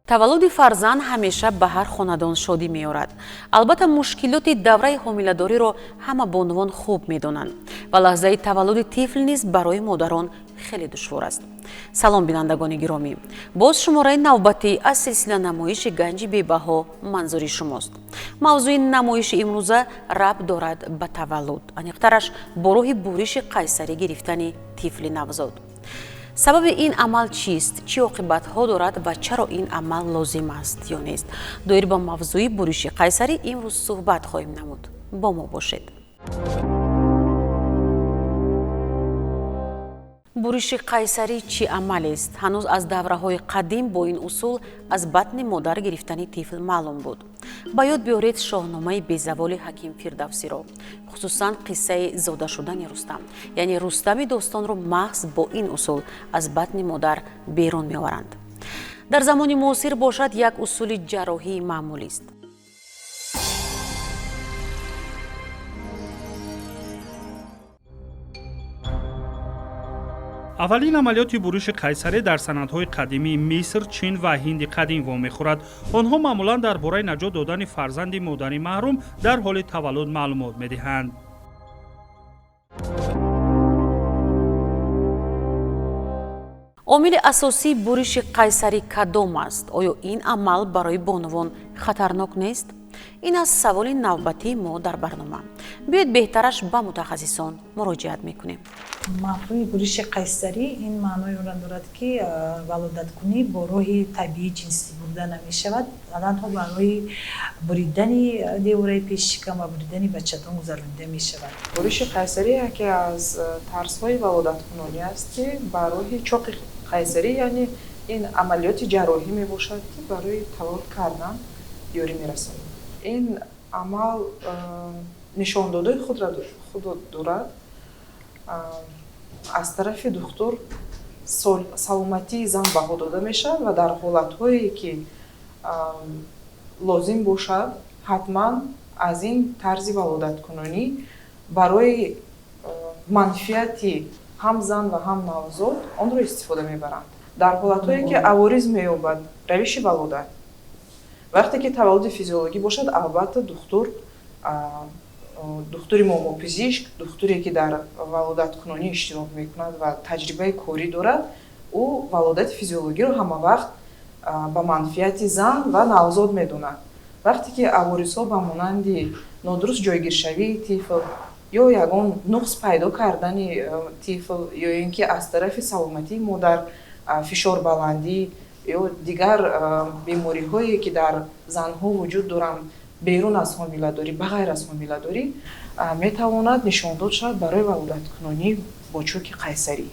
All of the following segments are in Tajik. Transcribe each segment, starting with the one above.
Таваллуди фарзанд ҳамеша ба ҳар хонадон шодӣ меорад. Албатта, мушкилоти давраи ҳомиладориро ҳама бонувон хуб медонанд ва лаҳзаи таваллуди тифл низ барои модарон хеле душвор аст. Салом, бинандагони гиромӣ! Боз шумораи навбатӣ аз силсила намоиши Ганҷи бебаҳо манзури шумост. Мавзӯи намоиши имрӯза рабт дорад ба таваллуд, аниқтараш бо роҳи буриши қайсарӣ гирифтани тифли навзод. Сабаби ин амал чист, чӣ оқибатҳо дорад ва чаро ин амал лозим аст ё нест? Доир ба мавзӯи буриши қайсарӣ имрӯз суҳбат хоҳем намуд. Бо мо бошед. Буриши қайсарӣ чӣ амалест? Ҳанӯз аз давраҳои қадим бо ин усул аз батни модар гирифтани тифл маълум буд. Ба ёд биёред шоҳномаи безаволи ҳаким Фирдавсиро, хусусан қиссаи зода шудани Рустам, яъне Рустами достонро маҳз бо ин усул аз батни модар берун меоваранд. Дар замони муосир бошад, як усули ҷарроҳии маъмулист. Аввалин амалиёти буриши қайсарӣ дар санадҳои қадимии Миср, Чин ва Ҳинди қадим вомехӯрад. Онҳо маъмулан дар бораи наҷот додани фарзанди модари маҳрум дар ҳоли таваллуд маълумот медиҳанд. Омили асосии буриши қайсарӣ кадом аст? Оё ин амал барои бонувон хатарнок нест? Ин аст саволи навбатии мо дар барнома. Биёед, беҳтараш ба мутахассисон муроҷиат мекунем. Мафҳуми буриши қайсарӣ ин маънои онро дорад, ки валодаткунӣ бо роҳи табиии ҷинсӣ бурда намешавад, танҳо барои буридани девораи пешшикам ва буридани бачадон гузаронида мешавад. Буриши қайсарӣ яке аз тарзҳои валодаткунонӣ аст, ки ба роҳи чоқи қайсарӣ, яъне ин амалиёти ҷарроҳӣ мебошад, ки барои таваллуд кардан ёрӣ мерасонад. Ин амал нишондодҳои худро дорад. Аз тарафи духтур саломатии зан баҳо дода мешавад ва дар ҳолатҳое, ки лозим бошад, ҳатман аз ин тарзи валодаткунонӣ барои манфиати ҳам зан ва ҳам навзод онро истифода мебаранд. Дар ҳолатҳое, ки авориз меёбад равиши валодат, вақте ки таваллуди физиологӣ бошад, албатта, духтури момопизишк, духтуре, ки дар валодаткунонӣ иштирок мекунад ва таҷрибаи корӣ дорад, ӯ валодати физиологиро ҳамавақт ба манфиати зан ва навзод медонад. Вақте ки аворизҳо ба монанди нодуруст ҷойгиршавии тифл ё ягон нуқс пайдо кардани тифл, ё ин ки аз тарафи саломатии модар фишорбаландӣ ё дигар бемориҳое, ки дар занҳо вуҷуд доранд берун аз ҳомиладорӣ, ба ғайр аз ҳомиладорӣ, метавонад нишондод шавад барои валодаткунонӣ бо чӯки қайсарӣ.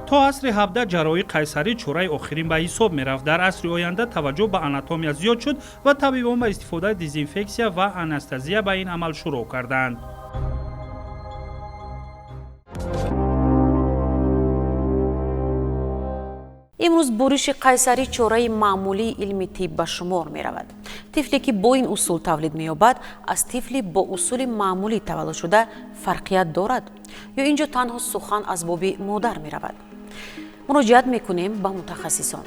То асри 17 ҷарроҳии қайсарӣ чораи охирин ба ҳисоб мерафт. Дар асри оянда таваҷҷӯҳ ба анатомия зиёд шуд ва табибон ба истифодаи дезинфексия ва анестезия ба ин амал шурӯъ карданд. Имрӯз буриши қайсарӣ чораи маъмулии илми тиб ба шумор меравад. Тифле, ки бо ин усул тавлид меёбад, аз тифли бо усули маъмулӣ таваллудшуда фарқият дорад ё ин ҷо танҳо сухан аз боби модар меравад? Муроҷиат мекунем ба мутахассисон.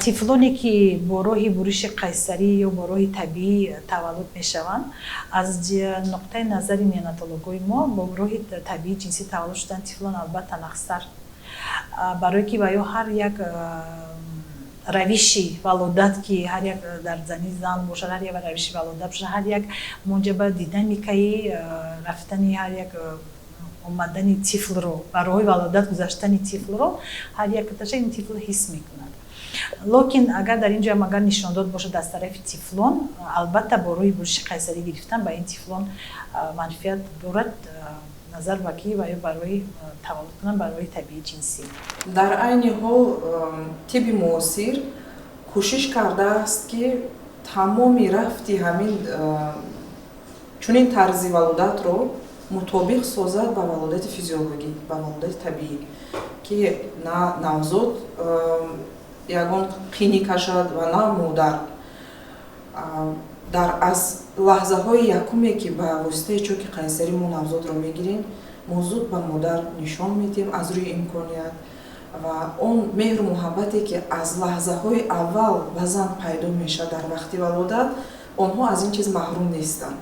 Тифлоне, ки бо роҳи буриши қайсарӣ ё бо роҳи табиӣ таваллуд мешаванд, аз нуқтаи назари неонатологҳои мо, бо роҳи табиии ҷинсӣ таваллуд шудан тифлон албатта нақстар, барое ки ва ё ҳар як равиши валодат, ки ҳар як дар зани зан бошад, ҳар як равиши валодат бошад, ҳар як муҷаба динамикаи рафтани ҳар як омадани тифлро, ба роҳи валодат гузаштани тифлро ҳар якташа ин тифл ҳис мекунад. Локин агар дар ин ҷоам агар нишондод бошад аз тарафи тифлон, албатта, бо роҳи буриши қайсарӣ гирифтан ба ин тифлон манфиат дорад, назар ба ки ва ё барои таваллуд кунан барои табиии ҷинсӣ. Дар айни ҳол тибби муосир кӯшиш кардааст, ки тамоми рафти ҳамин чунин тарзи валодатро мутобиқ созад ба валодати физиологӣ, ба валодати табиӣ, ки на навзод ягон қинӣ кашад ва на модар. Дар аз лаҳзаҳои якуме, ки ба воситаи чоки қайсарӣ мо навзодро мегирем. Мо зуд ба модар нишон медиҳем аз рӯи имконият ва он меҳру муҳаббате, ки аз лаҳзаҳои аввал ба зан пайдо мешавад дар вақти валодат, онҳо аз ин чиз маҳрум нестанд.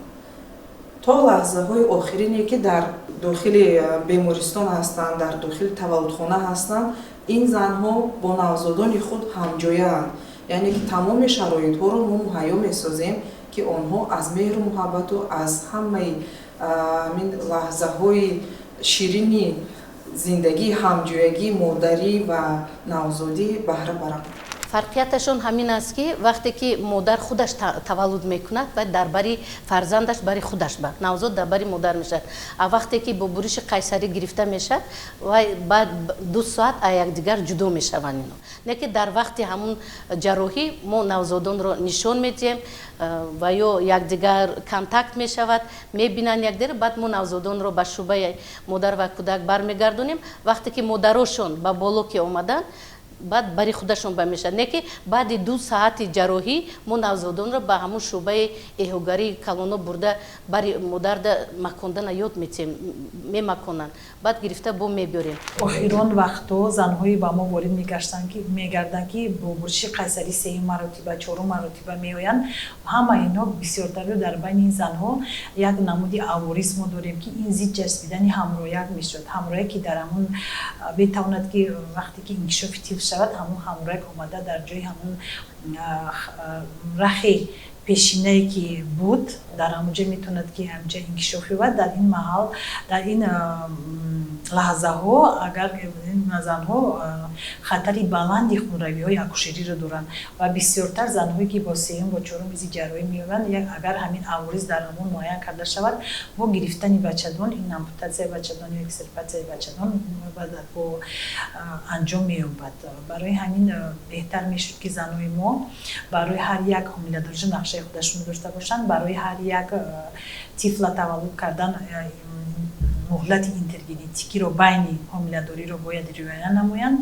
То лаҳзаҳои охирине, ки дар дохили бемористон ҳастанд, дар дохили таваллудхона ҳастанд, ин занҳо бо навзодони худ ҳамҷояанд. Яъне ки тамоми шароитҳоро мо муҳайё месозем, ки онҳо аз меҳру муҳаббату аз ҳамаи ҳамин лаҳзаҳои ширини зиндагии ҳамҷоягӣ, модарӣ ва навзодӣ баҳра баранд. Фарқияташон ҳамин аст, ки вақте ки модар худаш таваллуд мекунад, баъд дар бари фарзандаш, бари худаш ба навзод дар бари модар мешавад. А вақте ки бо буриши қайсарӣ гирифта мешавад, вай баъд 2 соат а якдигар ҷудо мешаванд ино. Не ки дар вақти ҳамун ҷарроҳӣ мо навзодонро нишон медиҳем ва ё якдигар контакт мешавад, мебинанд якдигар. Баъд мо навзодонро ба шӯъбаи модар ва кӯдак бармегардонем. Вақте ки модарошон ба боло ки омаданд, баъд бари худашон ба мешавад. Не ки баъди 2 саати ҷарроҳӣ мо навзодонро ба ҳамун шӯъбаи эҳогарии калоно бурда, бари модарда макондана ёд метиҳем, мемаконанд, баъд гирифта бо мебиёрем. Охирон вақтҳо занҳое ба мо ворид мегаштанд, ки мегарданд, ки бо буриши қайсарӣ сеюм маротиба, чорум маротиба меоянд. Ҳама инҳо бисёртар дар байни ин занҳо як намуди авориз мо дорем, ки ин зид часпидани ҳамрояк мешавад. Ҳамрояк, ки дар ҳамун метавонад, ки вақте ки инкишофи тифл шавад, ҳамун ҳамрояк омада дар ҷои ҳамун рахи пешинае, ки буд, дар ҳамунҷа метавонад, ки ҳамҷа инкишоф ёбад. Дар ин маҳал, дар ин лаҳзаҳо агар занҳо хатари баланди хунравиҳои акушериро доранд ва бисёртар занҳое, ки бо сеюм, бо чорум изи ҷарроҳӣ меоянд, агар ҳамин авориз дар ҳамон муайян карда шавад, бо гирифтани бачадон ин ампутатсияи бачадон ё экстирпатсияи бачадон бо анҷом меёбад. Барои ҳамин беҳтар мешуд, ки занҳои мо барои ҳар як ҳомиладориша нақшаи худашонро дошта бошанд, барои ҳар як тифла таваллуд кардан муҳлати интергенетикиро байни ҳомиладориро бояд риоя намоянд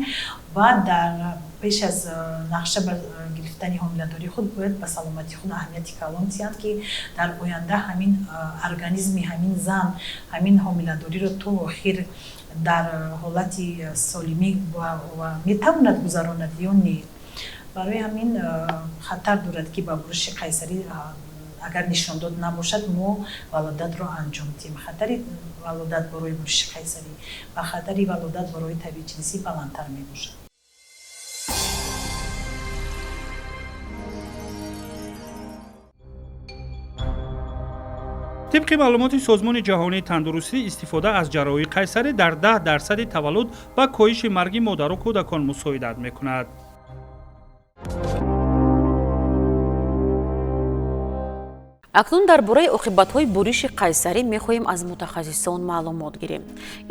ва дар пеш аз нақша гирифтани ҳомиладории худ бояд ба саломатии худ аҳамияти калон диҳанд, ки дар оянда ҳамин организми ҳамин зан ҳамин ҳомиладориро то охир дар ҳолати солимӣ метавонад гузаронад ё не. Барои ҳамин хатар дорад, ки ба буриши қайсарӣ агар нишондод набошад, мо валодатро анҷом диҳем. Хатари валодат барои буриши қайсарӣ ва хатари валодат барои табиӣ ҷинсӣ баландтар мебошад. Тибқи маълумоти Созмони ҷаҳонии тандурустӣ, истифода аз ҷарроҳии қайсарӣ дар 10 дарсади таваллуд ба коҳиши марги модару кӯдакон мусоидат мекунад. Акнун дар бораи оқибатҳои буриши қайсарӣ мехоҳем аз мутахассисон маълумот гирем.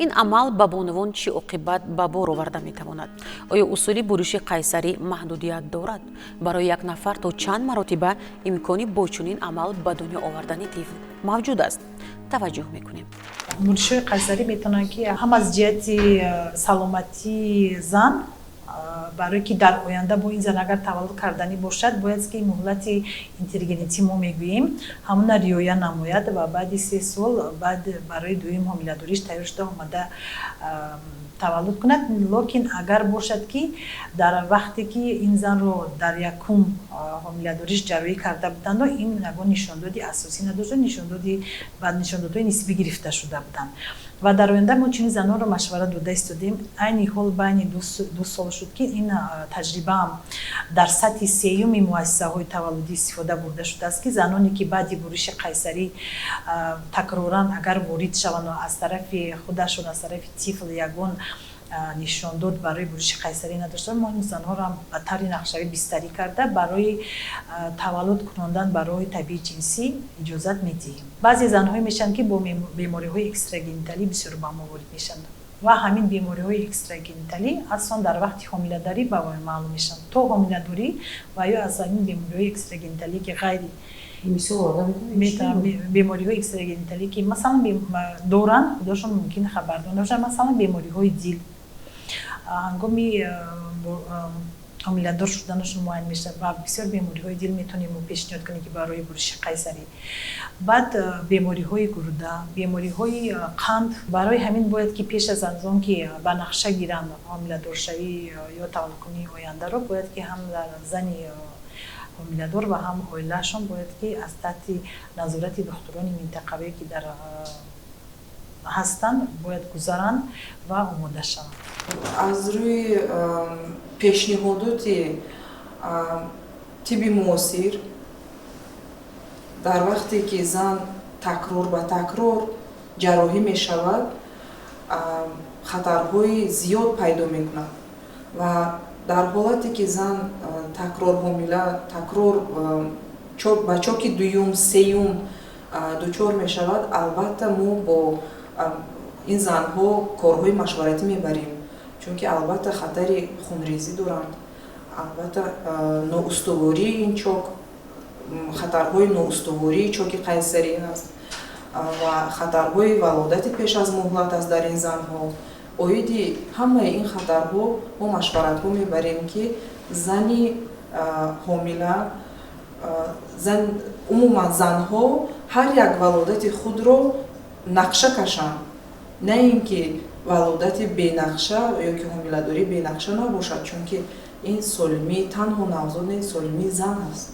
Ин амал ба бонувон чӣ оқибат ба бор оварда метавонад? Оё усули буриши қайсарӣ маҳдудият дорад? Барои як нафар то чанд маротиба имкони бо чунин амал ба дунё овардани тифл мавҷуд аст? Таваҷҷӯҳ мекунем. Буришҳои қайсарӣ метавонанд, ки ҳам аз ҷиҳати саломатии зан, барое ки дар оянда бо ин зан агар таваллуд карданӣ бошад, бояд ки муҳлати интергенетӣ мо мегӯем, ҳамона риоя намояд ва баъди 3 сол баъд барои дуюм ҳомиладориш тайёр шуда омада таваллуд кунад. Лекин агар бошад, ки дар вақте ки ин занро дар якум ҳомиладориш ҷарроҳӣ карда буданду ин ягон нишондоди асосӣ надошта, нишондоди ба нишондодҳои нисбӣ гирифта шуда буданд ва дар оянда мо чунин занонро машварат дода истодем. Айни ҳол байни 2 сол шуд, ки ин таҷрибаам дар сатҳи сеюми муассисаҳои таваллудӣ истифода бурда шудааст, ки заноне, ки баъди буриши қайсарӣ такроран агар ворид шаванд, аз тарафи худашон, аз тарафи тифл ягон нишондод барои буриши қайсарӣ надошта, мо ин занҳоро ба таври нақшавӣ бистарӣ карда, барои таваллуд кунондан ба роҳи табиии ҷинсӣ иҷозат медиҳем. Баъзе занҳое мешаванд, ки бо бемориҳои экстрагениталӣ бисёр ба мо ворид мешаванд ва ҳамин бемориҳои экстрагениталӣ аслан дар вақти ҳомиладорӣ ба маълум мешаванд. То ҳомиладорӣ ва ё аз ҳамин бемориҳои экстрагениталӣ, ки ғайри бемориҳои экстрагениталӣ, ки масалан доранд, худошон мумкин хабардор набошанд. Масалан, бемориҳои дил ҳангоми Ҳомиладор шуданашон муайян мешавад ва бисёр бемориҳои дил метавонем мо пешниҳод кунем, ки барои буриши қайсарӣ. Баъд бемориҳои гурда, бемориҳои қанд. Барои ҳамин бояд ки пеш аз он ки ба нақша гиранд ҳомиладоршавӣ ё таваллудкунии ояндаро, бояд ки ҳам дар зани ҳомиладор ва ҳам оилаашон бояд ки аз таҳти назорати духтурони минтақавие, ки дар ҳастанд, бояд гузаранд ва омода шаванд. Аз рӯи пешниҳодоти тибби муосир, дар вақте ки зан такрор ба такрор ҷарроҳӣ мешавад, хатарҳои зиёд пайдо мекунад ва дар ҳолате ки зан такрор ҳомила, такрор ба чоки дуюм, сеюм дучор мешавад, албатта мо бо ин занҳо корҳои машваратӣ мебарем, чунки албатта хатари хунрезӣ доранд, албатта ноустувории ин чок, хатарҳои ноустувории чоки қайсарӣ ҳаст ва хатарҳои валодати пеш аз муҳлат аст дар ин занҳо. Оиди ҳамаи ин хатарҳо мо машваратҳо мебарем, ки зани ҳомила, умуман занҳо ҳар як валодати худро нақша кашанд, на ин ки валодати бенақша ё ки ҳомиладорӣ бенақша набошад, чунки ин солимии танҳо навзод не, солимии зан аст.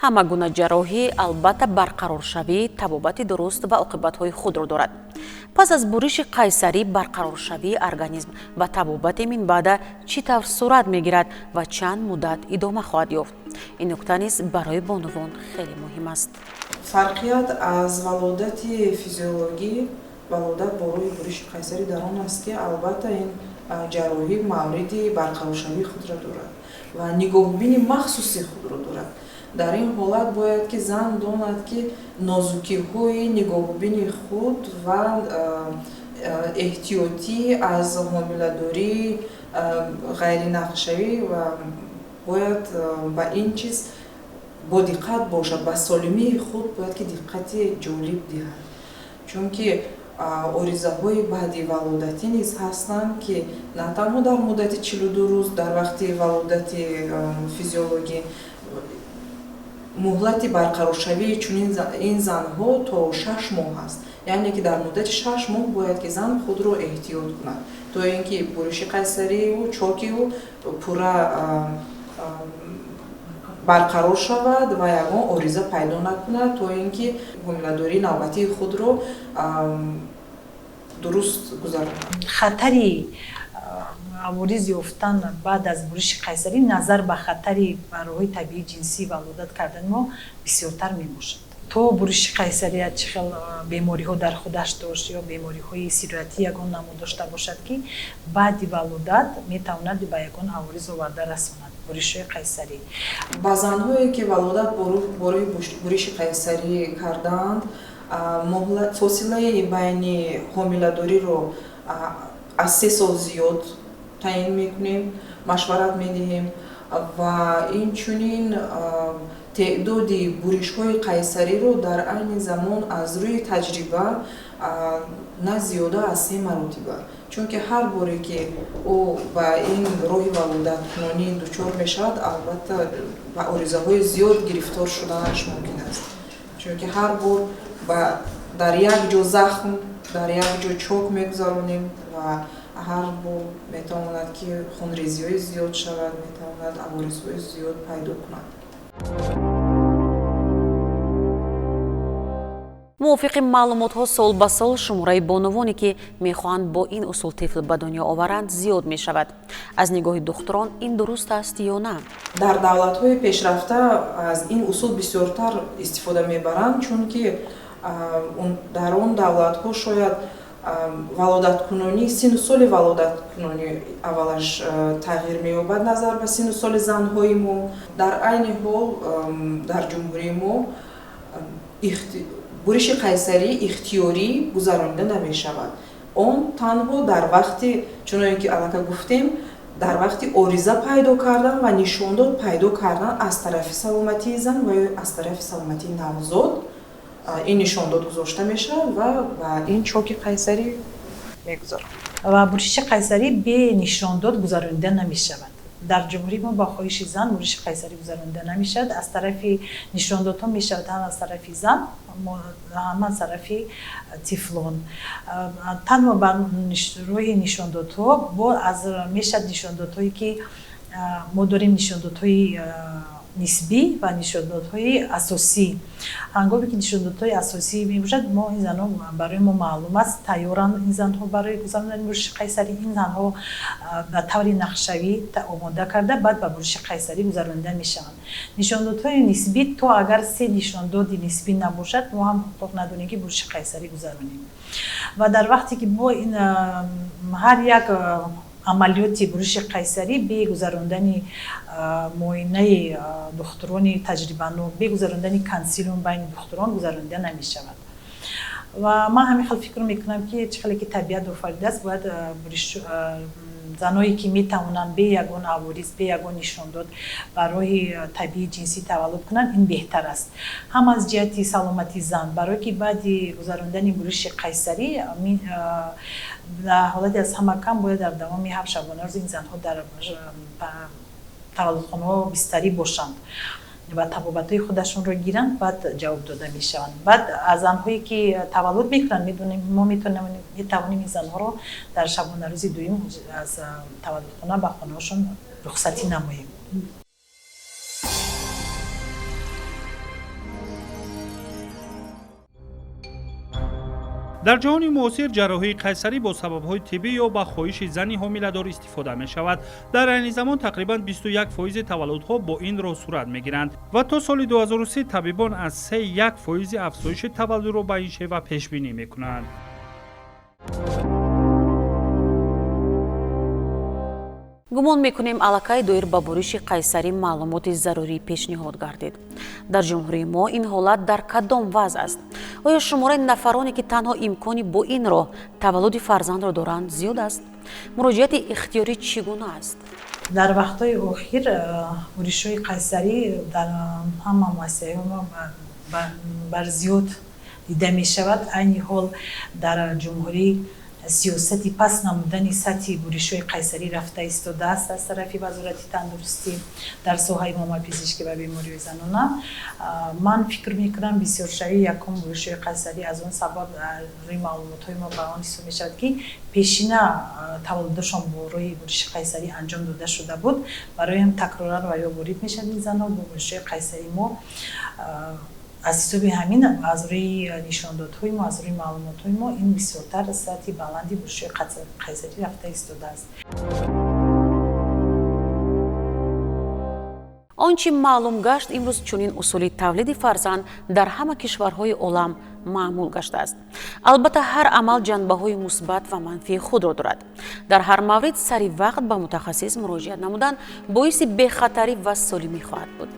Ҳама гуна ҷарроҳӣ албатта барқароршавӣ, табобати дуруст ва оқибатҳои худро дорад. Пас аз буриши қайсарӣ барқароршавии организм ва табобати минбаъда чӣ тавр сурат мегирад ва чанд муддат идома хоҳад ёфт? Ин нукта низ барои бонувон хеле муҳим аст. Фарқият аз валодати физиологӣ валодат бо роҳи буриши қайсарӣ дар он аст, ки албатта ин ҷарроҳӣ мавриди барқароршавии худро дорад ва нигоҳубини махсуси худро дорад. Дар ин ҳолат бояд ки зан донад, ки нозукиҳои нигоҳубини худ ва эҳтиётӣ аз ҳомиладорӣ ғайринақшавӣ ва бояд ба ин чиз бо диққат бошад, ба солимии худ бояд ки диққати ҷолиб диҳад, чунки оризаҳои баъди валодатӣ низ ҳастанд, ки на танҳо дар муддати 42 рӯз дар вақти валодати физиологӣ, муҳлати барқароршавии чунин ин занҳо то 6 моҳ аст, яъне ки дар муддати 6 моҳ бояд ки зан худро эҳтиёт кунад, то ин ки буриши қайсариу чокиу пурра барқарор шавад ва ягон ориза пайдо накунад, то ин ки ҳомиладории навбатии худро дуруст гузаронад. Хатари авориз ёфтан баъд аз буриши қайсарӣ назар ба хатари ба роҳҳои табиии ҷинсӣ валодат кардани мо бисёртар мебошад. То буриши қайсария чӣ хел бемориҳо дар худаш дошт ё бемориҳои сироятӣ ягон намуд дошта бошад, ки баъди валодат метавонад ба ягон авориз оварда расонад буришҳои қайсарӣ. Ба занҳое, ки валодат бо роҳи буриши қайсарӣ кардаанд, фосилаи байни ҳомиладориро аз 3 сол зиёд таъин мекунем, машварат медиҳем ва инчунин теъдоди буришҳои қайсариро дар айни замон аз рӯи таҷриба на зиёда аз се маротиба, чунки ҳар боре ки ӯ ба ин роҳи валодаткунонӣ дучор мешавад, албатта ба оризаҳои зиёд гирифтор шуданаш мумкин аст, чунки ҳар бор дар як ҷо захм, дар як ҷо чок мегузаронем ва ҳар бор метавонад, ки хунрезиҳои зиёд шавад, метавонад аворизҳои зиёд пайдо кунад. Мувофиқи маълумотҳо, сол ба сол шумораи бонувоне, ки мехоҳанд бо ин усул тифл ба дунё оваранд, зиёд мешавад. Аз нигоҳи духтурон ин дуруст аст ё на? Дар давлатҳои пешрафта аз ин усул бисёртар истифода мебаранд, чунки дар он давлатҳо шояд валодаткунонӣ, синну соли валодаткунонӣ аввалаш тағйир меёбад назар ба синну соли занҳои мо. Дар айни ҳол дар ҷумҳурии мо буриши қайсарӣ ихтиёрӣ гузаронида намешавад. Он танҳо дар вақти, чуноне ки аллакай гуфтем, дар вақти ориза пайдо кардан ва нишондод пайдо кардан аз тарафи саломатии зан ва ё аз тарафи саломатии навзод ин нишондод гузошта мешавад ва ба ин чоки қайсарӣ мегузорад. Ва буриши қайсарӣ бе нишондод гузаронида намешавад. Дар ҷумҳурии мо ба хоҳиши зан буриши қайсарӣ гузаронида намешавад. Аз тарафи нишондодҳо мешавад ҳам аз тарафи зан, ҳам аз тарафи тифлон. Танҳо ба роҳи нишондодҳо бо аз мешавад нишондодҳое ки мо дорем, нишондодҳои нисбӣ ва нишондодҳои асосӣ. Ҳангоме ки нишондодҳои асосӣ мебошад, мо ин занҳо барои мо маълум аст, тайёранд ин занҳо барои гузарондани буриши қайсарӣ. Ин занҳо ба таври нақшавӣ омода карда, баъд ба буриши қайсарӣ гузаронида мешаванд. Нишондодҳои нисбӣ, то агар се нишондоди нисбӣ набошад, мо ҳам ҳуқуқ надорем ки буриши қайсарӣ гузаронем. Ва дар вақте ки бо ин ҳар як амалиёти буриши қайсарӣ бе гузарондани муоинаи духтурони таҷрибанок, бе гузарондани консилиум байни духтурон гузаронида намешавад. Ва ман ҳамин хел фикр мекунам, ки чӣ хеле ки табиат офаридааст, бояд заное ки метавонанд бе ягон авориз, бе ягон нишондод ба роҳи табиии ҷинсӣ таваллуд кунанд, ин беҳтар аст ҳам аз ҷиҳати саломатии зан, барое ки баъди гузарондани буриши қайсарӣ дар ҳолати аз ҳама кам бояд дар давоми 7 шабонарӯз ин занҳо дар таваллудхонаҳо бистарӣ бошанд ва табобатҳои худашонро гиранд, баъд ҷавоб дода мешаванд. Баъд аз занҳое ки таваллуд мекунанд, медонем, мо метавонем ин занҳоро дар шабонарӯзи дуюм аз таваллудхона ба хонаҳошон рухсатӣ намоем. Дар ҷаҳони муосир ҷарроҳии қайсарӣ бо сабабҳои тиббӣ ё ба хоҳиши зани ҳомиладор истифода мешавад. Дар айни замон тақрибан 21 фоизи таваллудҳо бо ин роҳ сурат мегиранд ва то соли 2030 табибон аз 3,1 фоизи афзоиши таваллудро ба ин шева пешбинӣ мекунанд. Гумон мекунем, аллакай доир ба буриши қайсарӣ маълумоти зарурӣ пешниҳод гардид. Дар ҷумҳурии мо ин ҳолат дар кадом вазъ аст? Оё шумораи нафароне ки танҳо имкони бо ин роҳ таваллуди фарзандро доранд, зиёд аст? Муроҷиати ихтиёрӣ чӣ гуна аст? Дар вақтҳои охир буришҳои қайсарӣ дар ҳама муассисаҳои мо бар зиёд дида мешавад. Айни ҳол дар ҷумҳурӣ сиёсати паст намудани сатҳи буришҳои қайсарӣ рафта истодааст аз тарафи Вазорати тандурустӣ дар соҳаи маммапизишкӣ ва бемориҳои занона. Ман фикр мекунам, бисёршавии якум буришҳои қайсарӣ аз он сабаб рӯи маълумотҳои мо ба он ҳисоб мешавад, ки пешина таваллудашон бо роҳи буриши қайсарӣ анҷом дода шуда буд. Барои ҳам такроран ва ё ворид мешавад ин занҳо бо буришҳои қайсарӣ. Мо аз ҳисоби ҳамин, аз рӯи нишондодҳои мо, аз рӯи маълумотҳои мо, ин бисёртар сатҳи баланди буришҳои қайсарӣ рафта истодааст. Он чӣ маълум гашт, имрӯз чунин усули тавлиди фарзанд дар ҳама кишварҳои олам маъмул гаштааст. Албатта, ҳар амал ҷанбаҳои мусбат ва манфии худро дорад. Дар ҳар маврид сари вақт ба мутахассис муроҷиат намудан боиси бехатарӣ ва солимӣ хоҳад буд.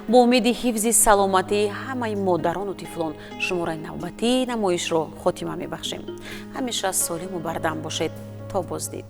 Бо умеди ҳифзи саломатии ҳамаи модарону тифлон шумораи навбатии намоишро хотима мебахшем. Ҳамеша солиму бардам бошед. То боздид.